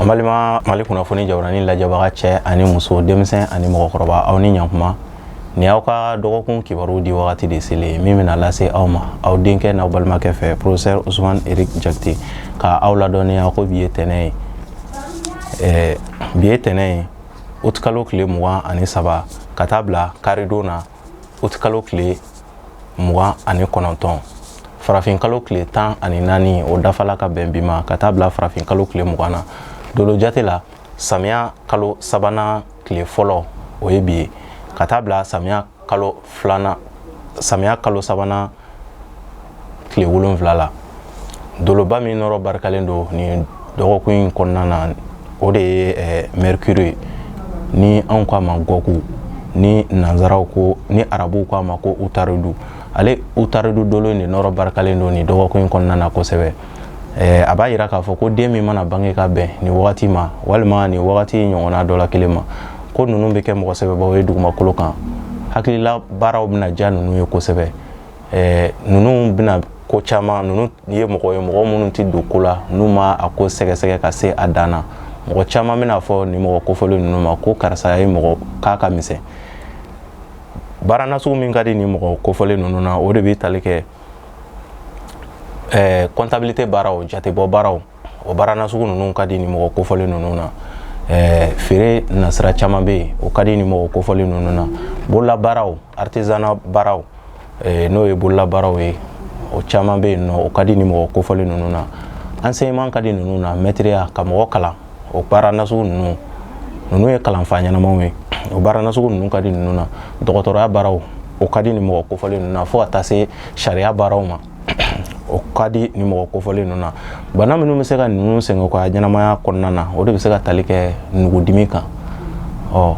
Balima Mali kunnafoni jabaranin lajɛbaga cɛ ani muso, denmisɛn ani mɔgɔkɔrɔba, aw ni ɲankuma. Nin y'aw ka dɔgɔkun kibaru di wagati de selen min bɛna lase aw ma aw denkɛ n'aw balimakɛ fɛ, professeur Ousmane Eric Jakite, ka aw ladɔnniya ko bi ye tɛnɛ ye. Bi ye tɛnɛ ye, utikalo tile 23, ka taa bila karidon na, utikalo tile 29, farafin kalo tile 14, o dafala ka bɛn bi ma, ka taa bila farafin kalo tile 20 na. Dolo jate la, samiya kalo sabanan tile fɔlɔ, o ye bi ye, ka taa bila samiya kalo filanan, samiya kalo sabanan tile 7 la. Doloba min nɔrɔ barikalen don nin dɔgɔkun in kɔnɔna na, o de ye mercure ye, ni anw k'a ma gɔku, ni nanzaraw ko, ni arabuw k'a ma ko utaridu. Ale utaridu dolo in de nɔrɔ barikalen don nin dɔgɔkun in kɔnɔna na kosɛbɛ. A b'a yira k'a fɔ ko den min mana bange ka bɛn nin wagati ma, walima nin wagati ɲɔgɔnna dɔ la kelen ma, ko ninnu bɛ kɛ mɔgɔ sɛbɛbaw ye dugumakolo kan. Hakilila baaraw bɛna diya ninnu ye kosɛbɛ. Ninnu bɛna ko caman. Ninnu ye mɔgɔ ye, mɔgɔ minnu tɛ don ko la n'u ma a ko sɛgɛsɛgɛ ka se a dan na. Mɔgɔ caman bɛna fɔ nin mɔgɔ kofɔlen ninnu ma ko karisa ye mɔgɔ k'a ka misɛn. Baara nasugu min ka di nin mɔgɔ kofɔlen ninnu na, o de bɛ tali kɛ comptabilité baaraw, jatebɔ baaraw, o baara nasugu ninnu ka di nin mɔgɔ kofɔlen ninnu na. Feere nasira caman bɛ yen, o ka di nin mɔgɔ kofɔlen ninnu na. Bololabaaraw, artisanat baaraw, n'o ye bololabaaraw ye, o caman bɛ yen nɔ, o ka di nin mɔgɔ kofɔlen ninnu na. Enseignement ka di ninnu na, mɛtiriya, ka mɔgɔ kalan, o baara nasugu ninnu, ninnu ye kalanfa ɲɛnamaw ye, o baara nasugu ninnu ka di ninnu na. Dɔgɔtɔrɔya baaraw, o ka di nin mɔgɔ kofɔlen ninnu na, fo ka taa se sariya baaraw ma, o ka di nin mɔgɔ kofɔlen ninnu na. Bana minnu bɛ se ka ninnu sɛgɛn u ka ɲɛnamaya kɔnɔna na, o de bɛ se ka tali kɛ nugudimi kan. Ɔ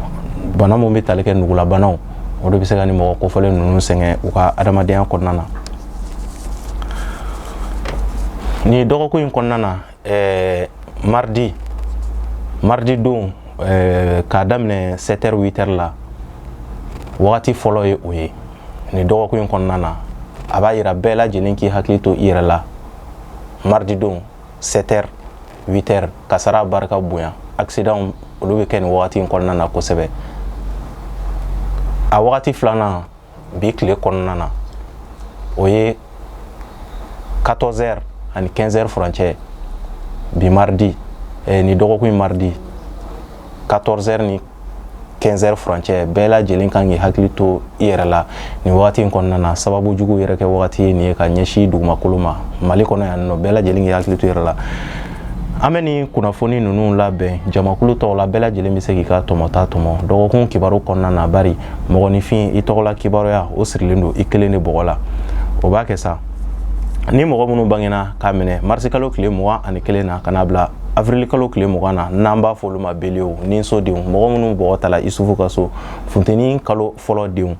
bana min bɛ tali kɛ nugulabanaw, o de bɛ se ka nin mɔgɔ kofɔlen ninnu sɛgɛn u ka adamadenya kɔnɔna na. Nin dɔgɔkun in kɔnɔna na, mardi don, k'a daminɛ 7h 8h la, wagati fɔlɔ ye o ye nin dɔgɔkun in kɔnɔna na. A b'a yira bɛɛ lajɛlen k'i hakili to i yɛrɛ la. Mardi don, 7h 8h, kasara barika bonya, accident, olu bɛ kɛ nin wagati in kɔnɔna na kosɛbɛ. A wagati filanan bi tile kɔnɔna na, o ye 14h ani 15h furancɛ. Bi mardi, nin dɔgɔkun in mardi, 14h ni 15h furancɛ, bɛɛ lajɛlen kan k'i hakili to i yɛrɛ la nin wagati in kɔnɔna na. Sababu jugu yɛrɛ kɛ wagati ye nin ye ka ɲɛsin dugumakolo ma Mali kɔnɔ yan nɔ. Bɛɛ lajɛlen k'i hakili to i yɛrɛ la. An bɛ nin kunnafoni ninnu labɛn jamakulu tɔgɔ la. Bɛɛ lajɛlen bɛ se k'i ka tɔmɔta tɔmɔ dɔgɔkun kibaru kɔnɔna na, bari mɔgɔninfin, i tɔgɔla kibaruya, o sirilen don i kelen de bɔgɔ la. O b'a kɛ sa, ni mɔgɔ minnu bangena k'a minɛ marisi kalo tile 21 na ka n'a bila avril kalo tile 20 na, n'an b'a fɔ olu ma beliyew ni sodenw, mɔgɔ minnu bɔgɔ tala Isufu ka so, funteni kalo fɔlɔ denw,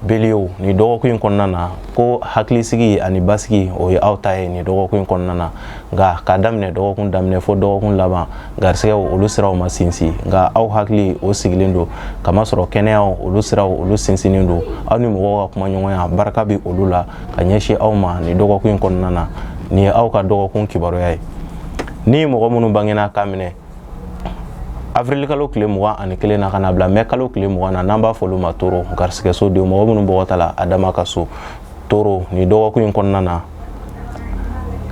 beliyew, nin dɔgɔkun in kɔnɔna na, ko hakilisigi ani basigi, o ye aw ta ye nin dɔgɔkun in kɔnɔna na. Nka k'a daminɛ dɔgɔkun daminɛ fo dɔgɔkun laban, garisɛgɛw, olu siraw ma sinsin, nka aw hakili, o sigilen don, kamasɔrɔ kɛnɛyaw, olu siraw, olu sinsinnen don. Aw ni mɔgɔw ka kumaɲɔgɔnya, barika bɛ olu la ka ɲɛsin aw ma nin dɔgɔkun in kɔnɔna na. Nin ye aw ka dɔgɔkun kibaruya ye. Ni mɔgɔ minnu bangena k'a minɛ avril kalo tile 21 na ka na bila mɛ kalo tile 20 na, n'an b'a fɔ olu ma toro, garisɛgɛso denw, mɔgɔ minnu bɔgɔ ta la Adama ka so, toro, nin dɔgɔkun in kɔnɔna na,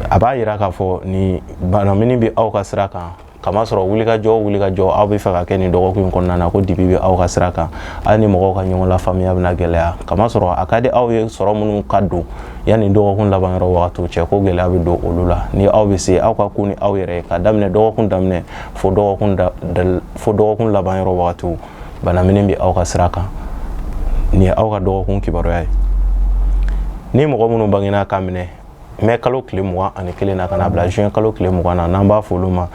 a b'a yira k'a fɔ ni banamini bɛ aw ka sira kan, kamasɔrɔ wulikajɔ aw bɛ fɛ ka kɛ nin dɔgɔkun in kɔnɔna na, ko dibi bɛ aw ka sira kan. Aw ni mɔgɔw ka ɲɔgɔn lafaamuya bɛna gɛlɛya, kamasɔrɔ a ka di aw ye sɔrɔ minnu ka don yanni dɔgɔkun laban yɔrɔ wagatiw cɛ, ko gɛlɛya bɛ don olu la. Ni aw bɛ se, aw ka kun ni aw yɛrɛ ye, ka daminɛ dɔgɔkun daminɛ fo dɔgɔkun laban yɔrɔ wagatiw, banamini bɛ aw ka sira kan. Nin ye aw ka dɔgɔkun kibaruya ye. Ni mɔgɔ minnu bangena k'a minɛ mɛ kalo tile 21 na ka na bila juin kalo tile 20 na, n'an b'a fɔ olu ma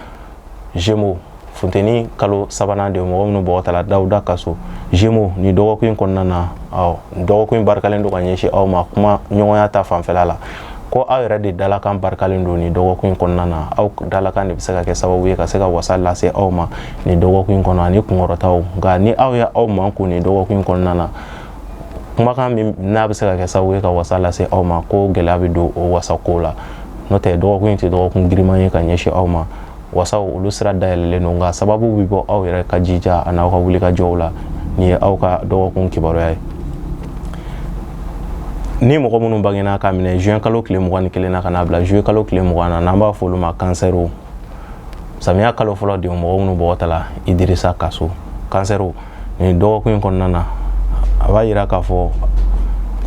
Gémeaux, funteni kalo sabanan de, mɔgɔ minnu bɔgɔ tala Dawuda ka so, Gémeaux, nin dɔgɔkun in kɔnɔna na, ɔ dɔgɔkun in barikalen don ka ɲɛsin aw ma kuma ɲɔgɔnya ta fanfɛla la, ko aw yɛrɛ de dalakan barikalen don nin dɔgɔkun in kɔnɔna na. Aw dalakan de bɛ se ka kɛ sababu ye ka se ka wasa lase aw ma nin dɔgɔkun in kɔnɔ ani kunkɔrɔtaw. Nka ni aw ye aw mankun nin dɔgɔkun in kɔnɔna na, kumakan min n'a bɛ se ka kɛ sababu ye ka wasa lase aw ma, ko gɛlɛya bɛ don o wasako la. N'o tɛ, dɔgɔkun in tɛ dɔgɔkun giriman ye ka ɲɛsin aw ma. Wasaw olu sira dayɛlɛlen don, nka sababu bɛ bɔ aw yɛrɛ ka jija a n'aw ka wulikajɔw la. Nin ye aw ka dɔgɔkun kibaruya ye. Ni mɔgɔ minnu bangena ka minɛ juin kalo tile 21 na ka n'a bila juillet kalo tile 20 na, n'an b'a fɔ olu ma kansɛriw, samiya kalo fɔlɔ denw, mɔgɔ minnu bɔgɔ ta la Idirisa ka so, kansɛriw, nin dɔgɔkun in kɔnɔna na, a b'a yira k'a fɔ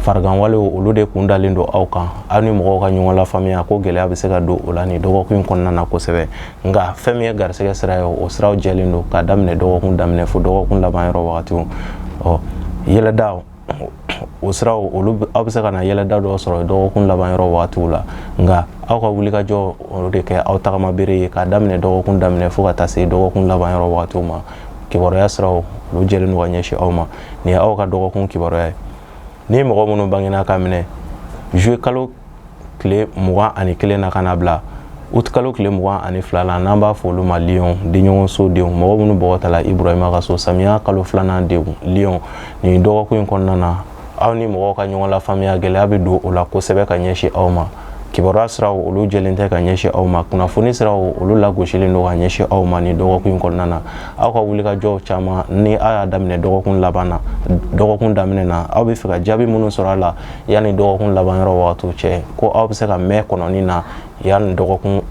fariganwalew olu de kun dalen don aw kan. Aw ni mɔgɔw ka ɲɔgɔn lafaamuya ko gɛlɛya bɛ se ka don o la nin dɔgɔkun in kɔnɔna na kosɛbɛ. Nka fɛn min ye garisɛgɛ sira ye, o siraw jɛlen don k'a daminɛ dɔgɔkun daminɛ fo dɔgɔkun laban yɔrɔ wagatiw. Ɔ yɛlɛda o siraw olu, aw bɛ se ka na yɛlɛda dɔ sɔrɔ dɔgɔkun laban yɔrɔ wagatiw la. Nka aw ka wulikajɔ o de kɛ aw tagama bere ye k'a daminɛ dɔgɔkun daminɛ fo ka taa se dɔgɔkun laban yɔrɔ wagatiw ma. Kibaruya siraw olu jɛlen don ka ɲɛsin aw ma. Nin ye aw ka dɔgɔkun kibaruya ye. Ni mɔgɔ minnu bangena ka minɛ juillet kalo tile 21 na ka na bila août kalo tile 22 la, n'an b'a fɔ olu ma lion, denɲɔgɔnso denw, mɔgɔ minnu bɔgɔ ta la Iburahima ka so, samiya kalo filanan denw, lion, nin dɔgɔkun in kɔnɔna na, aw ni mɔgɔw ka ɲɔgɔn lafaamuya gɛlɛya bɛ don o la kosɛbɛ ka ɲɛsin aw ma. Kibaruya siraw olu jɛlen tɛ ka ɲɛsin aw ma. Kunnafoni siraw olu lagosilen don ka ɲɛsin aw ma nin dɔgɔkun in kɔnɔna na. Aw ka wulikajɔw caman, ni aw y'a daminɛ dɔgɔkun laban na, dɔgɔkun daminɛ na, aw bɛ fɛ ka jaabi minnu sɔrɔ a la yanni dɔgɔkun laban yɔrɔ wagatiw cɛ, ko aw bɛ se ka mɛn kɔnɔni na yanni dɔgɔkun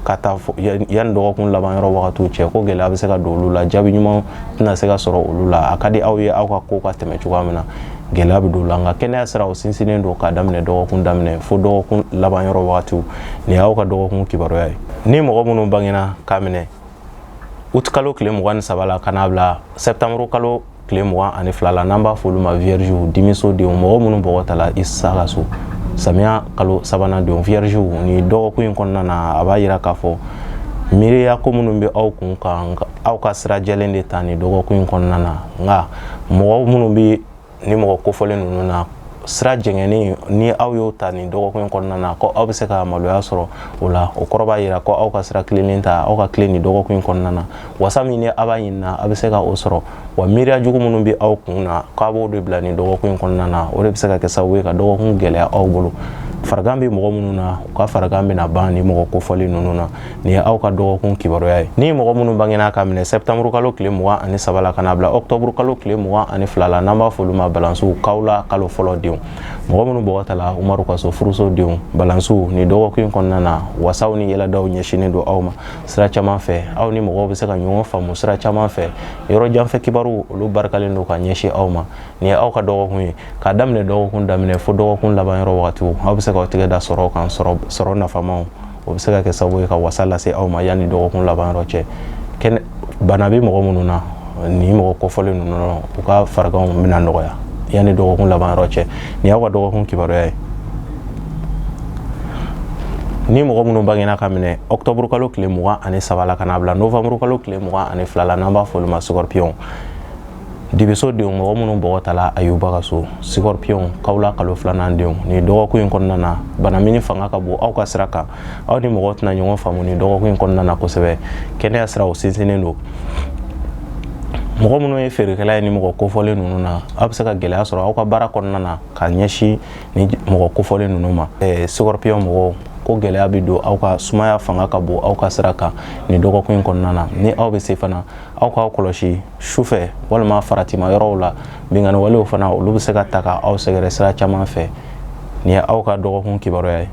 ka taa yanni dɔgɔkun laban yɔrɔ wagatiw cɛ, ko gɛlɛya bɛ se ka don olu la, jaabi ɲuman tɛna se ka sɔrɔ olu la. A ka di aw ye aw ka ko ka tɛmɛ cogoya min na, gɛlɛya bɛ don o la. Nka kɛnɛya siraw sinsinnen don k'a daminɛ dɔgɔkun daminɛ fo dɔgɔkun laban yɔrɔ wagatiw. Nin y'aw ka dɔgɔkun kibaruya ye. Ni mɔgɔ minnu bangena k'a minɛ août kalo tile 23 la ka n'a bila septembre kalo tile 22 la, n'an b'a fɔ olu ma vierge, dimiso denw, mɔgɔ minnu bɔgɔ ta la Isa ka so, samiya kalo sabanan denw, vierge, nin dɔgɔkun in kɔnɔna na, a b'a yira k'a fɔ miiriya ko minnu bɛ aw kun kan, aw ka sira jɛlen de ta nin dɔgɔkun in kɔnɔna na. Nka mɔgɔ minnu bɛ ni mɔgɔ kofɔlen ninnu na, sira jɛngɛnnen, ni aw y'o ta nin dɔgɔkun in kɔnɔna na, ko aw bɛ se ka maloya sɔrɔ o la. O kɔrɔ b'a yira ko aw ka sira tilennen ta, aw ka tilen nin dɔgɔkun in kɔnɔna na. Wasa min ni aw b'a ɲini na, aw bɛ se ka o sɔrɔ. Wa miiriya jugu minnu bɛ aw kun na, k'a b'o de bila nin dɔgɔkun in kɔnɔna na, o de bɛ se ka kɛ sababu ye ka dɔgɔkun gɛlɛya aw bolo. Farigan bɛ mɔgɔ minnu na, u ka farigan bɛna ban ni mɔgɔ kofɔlen ninnu na. Nin ye aw ka dɔgɔkun kibaruya ye. Ni mɔgɔ minnu bangena ka minɛ septembre kalo tile 23 la ka n'a bila octobre kalo tile 22 la, n'an b'a fɔ olu ma balansiw, kawula kalo fɔlɔ denw, mɔgɔ minnu bɔgɔ ta la Umaru ka so, furuso denw, balansiw, nin dɔgɔkun in kɔnɔna na, wasaw ni yɛlɛdaw ɲɛsinnen don aw ma sira caman fɛ. Aw ni mɔgɔw bɛ se ka ɲɔgɔn faamu sira caman fɛ. Yɔrɔ janfɛ kibaru olu barikalen don ka ɲɛsin aw ma. Nin ye aw ka dɔgɔkun ye. K'a daminɛ dɔgɔkun daminɛ fo dɔgɔkun laban yɔrɔ wagatiw, aw bɛ se k'aw tɛgɛ da sɔrɔ kan, sɔrɔ nafamaw, o bɛ se ka kɛ sababu ye ka wasa lase aw ma yanni dɔgɔkun laban yɔrɔ cɛ. Kɛnɛ bana bɛ mɔgɔ minnu na, nin mɔgɔ kofɔlen ninnu na, u ka fariganw bɛna nɔgɔya yanni dɔgɔkun laban yɔrɔ cɛ. Nin y'aw ka dɔgɔkun kibaruya ye. Ni mɔgɔ minnu bangena ka minɛ octobre kalo tile 23 la ka n'a bila novembre kalo tile 22 la, n'an b'a fɔ olu ma scorpion, dibiso denw, mɔgɔ minnu bɔgɔ ta la Ayuba ka so, scorpion, kawula kalo filanan denw, nin dɔgɔkun in kɔnɔna na, bana mini fanga ka bon aw ka sira kan. Aw ni mɔgɔw tɛna ɲɔgɔn faamu nin dɔgɔkun in kɔnɔna na kosɛbɛ. Kɛnɛya siraw sinsinnen don. Mɔgɔ minnu ye feerekɛla ye ni mɔgɔ kofɔlen ninnu na, aw bɛ se ka gɛlɛya sɔrɔ aw ka baara kɔnɔna na ka ɲɛsin ni mɔgɔ kofɔlen ninnu ma. Scorpion mɔgɔw, ko gɛlɛya bɛ don aw ka, sumaya fanga ka bon aw ka sira kan nin dɔgɔkun in kɔnɔna na. Ni aw bɛ se fana, aw k'aw kɔlɔsi sufɛ walima faratima yɔrɔw la. Binkanni walew fana olu bɛ se ka ta ka aw sɛgɛrɛ sira caman fɛ. Nin ye aw ka dɔgɔkun kibaruya ye.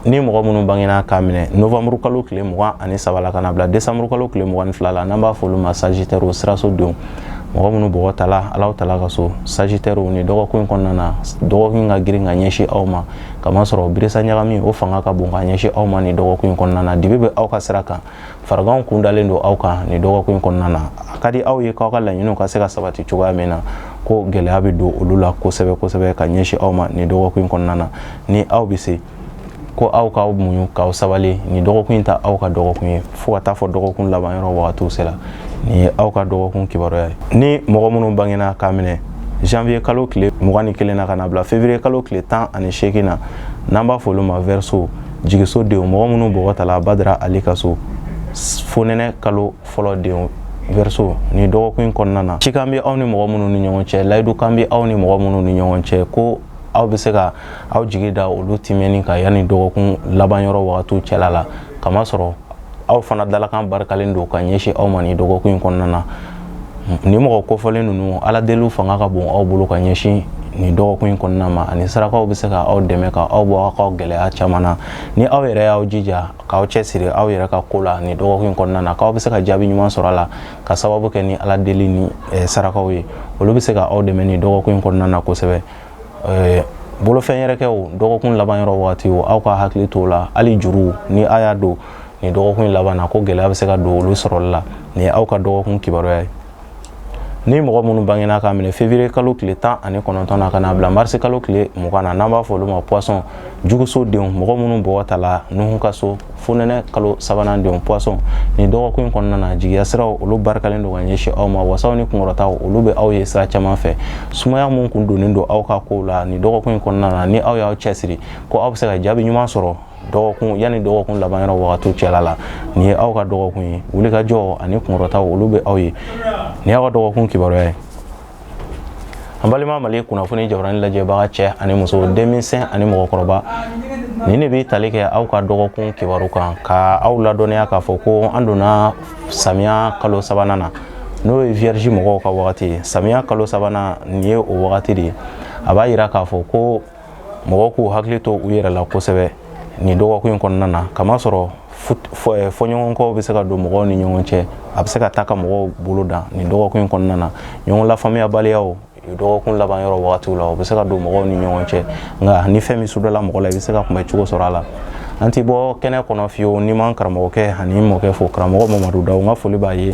Ni mɔgɔ minnu bangena k'a minɛ novembre kalo tile 23 la ka na bila décembre kalo tile 22 la, n'an b'a fɔ olu ma sagittaire, siraso denw, mɔgɔ minnu bɔgɔ ta la Alahu tala ka so, sagittaire, nin dɔgɔkun in kɔnɔna na, dɔgɔkun ka girin ka ɲɛsin aw ma, kamasɔrɔ birisa ɲagami o fanga ka bon ka ɲɛsin aw ma nin dɔgɔkun in kɔnɔna na. Dibi bɛ aw ka sira kan, fariganw kun dalen don aw kan nin dɔgɔkun in kɔnɔna na. A ka di aw ye k'aw ka laɲiniw ka se ka sabati cogoya min na, ko gɛlɛya bɛ don olu la kosɛbɛ kosɛbɛ ka ɲɛsin aw ma nin dɔgɔkun in kɔnɔna na. Ni aw bɛ se, ko aw k'aw muɲu k'aw sabali, nin dɔgɔkun in ta aw ka dɔgɔkun ye fo ka taa fɔ dɔgɔkun laban yɔrɔ wagatiw sera. Nin ye aw ka dɔgɔkun kibaruya ye. Ni mɔgɔ minnu bangena k'a minɛ janvier kalo tile 21 na ka na bila février kalo tile 18 na, n'an b'a fɔ olu ma verseau, jigiso denw, mɔgɔ minnu bɔgɔ ta la Badara Ali ka so, fonɛnɛ kalo fɔlɔ denw, verseau, nin dɔgɔkun in kɔnɔna na, cikan bɛ aw ni mɔgɔ minnu ni ɲɔgɔn cɛ, layidukan bɛ aw ni mɔgɔ minnu ni ɲɔgɔn cɛ, ko aw bɛ se ka aw jigi da olu timɛni kan yanni dɔgɔkun laban yɔrɔ wagatiw cɛla la, kamasɔrɔ Aw fana dalakan barikalen don ka ɲɛsin aw ma nin dɔgɔkun in kɔnɔna na. Nin mɔgɔ kofɔlen ninnu, Ala deliw fanga ka bon aw bolo ka ɲɛsin nin dɔgɔkun in kɔnɔna ma, ani sarakaw bɛ se ka aw dɛmɛ ka aw bɔ aw ka gɛlɛya caman na. Ni aw yɛrɛ y'aw jija k'aw cɛsiri aw yɛrɛ ka ko la nin dɔgɔkun in kɔnɔna na, k'aw bɛ se ka jaabi ɲuman sɔrɔ a la ka sababu kɛ ni Ala deli ni sarakaw ye. Olu bɛ se ka aw dɛmɛ nin dɔgɔkun in kɔnɔna na kosɛbɛ. Bolofɛn yɛrɛkɛw, dɔgɔkun laban yɔrɔ wagati, aw ka hakili t'o la. Hali juru, ni aw y'a don nin dɔgɔkun in laban na, ko gɛlɛya bɛ se ka don olu sɔrɔli la. Nin ye aw ka dɔgɔkun kibaruya ye. Ni mɔgɔ minnu bangena k'a minɛ février kalo tile 19 na ka n'a bila mars kalo tile 20 na, n'an b'a fɔ olu ma poisson, juguso denw, mɔgɔ minnu bɔgɔ ta la Nuhu ka so, fonɛnɛ kalo sabanan denw, poisson, nin dɔgɔkun in kɔnɔna na, jigiya siraw olu barikalen don ka ɲɛsin aw ma. Wasaw ni kunkɔrɔtaw, olu bɛ aw ye sira caman fɛ. Sumaya mun kun donnen don aw ka kow la nin dɔgɔkun in kɔnɔna na, ni aw y'aw cɛsiri, ko aw bɛ se ka jaabi ɲuman sɔrɔ dɔgɔkun yanni dɔgɔkun laban yɔrɔ wagatiw cɛla la. Nin ye aw ka dɔgɔkun ye. Wulikajɔ ani kunkɔrɔtaw, olu bɛ aw ye. Nin y'aw ka dɔgɔkun kibaruya ye. An balima Mali kunnafoni jabarani lajɛbaga, cɛ ani muso, denmisɛn ani mɔgɔkɔrɔba, nin de bɛ tali kɛ aw ka dɔgɔkun kibaru kan, ka aw ladɔnniya k'a fɔ ko an donna samiya kalo sabanan na, n'o ye vierge mɔgɔw ka wagati ye. Samiya kalo sabanan, nin ye o wagati de ye. A b'a yira k'a fɔ ko mɔgɔw k'u hakili to u yɛrɛ la kosɛbɛ nin dɔgɔkun in kɔnɔna na, kamasɔrɔ fɔɲɔgɔnkɔw bɛ se ka don mɔgɔw ni ɲɔgɔn cɛ, a bɛ se ka taa ka mɔgɔw bolo dan nin dɔgɔkun in kɔnɔna na. Ɲɔgɔn lafaamuyabaliyaw, dɔgɔkun laban yɔrɔ wagatiw la, o bɛ se ka don mɔgɔw ni ɲɔgɔn cɛ. Nka ni fɛn min sudala mɔgɔ la, i bɛ se ka kunbɛ cogo sɔrɔ a la. An ti bɔ kɛnɛ kɔnɔ fiyewu ni man karamɔgɔkɛ ani mɔkɛ fo. Karamɔgɔ Mamadu Daw, n ka foli b'a ye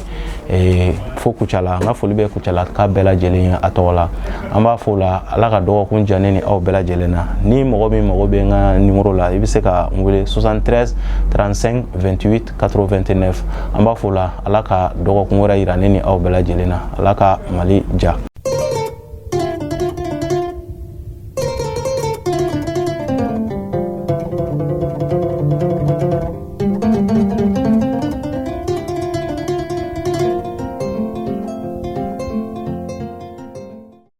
fo Kucala. N ka foli bɛ Kucala ka bɛɛ lajɛlen ye a tɔgɔ la. An b'a fo la, Ala ka dɔgɔkun diya ne ni aw bɛɛ lajɛlen na. Ni mɔgɔ min mago bɛ n ka nimoro la, i bɛ se ka n wele 73 35 28 89. An b'a fo la, Ala ka dɔgɔkun wɛrɛ yira ne ni aw bɛɛ lajɛlen na. Ala ka Mali ja.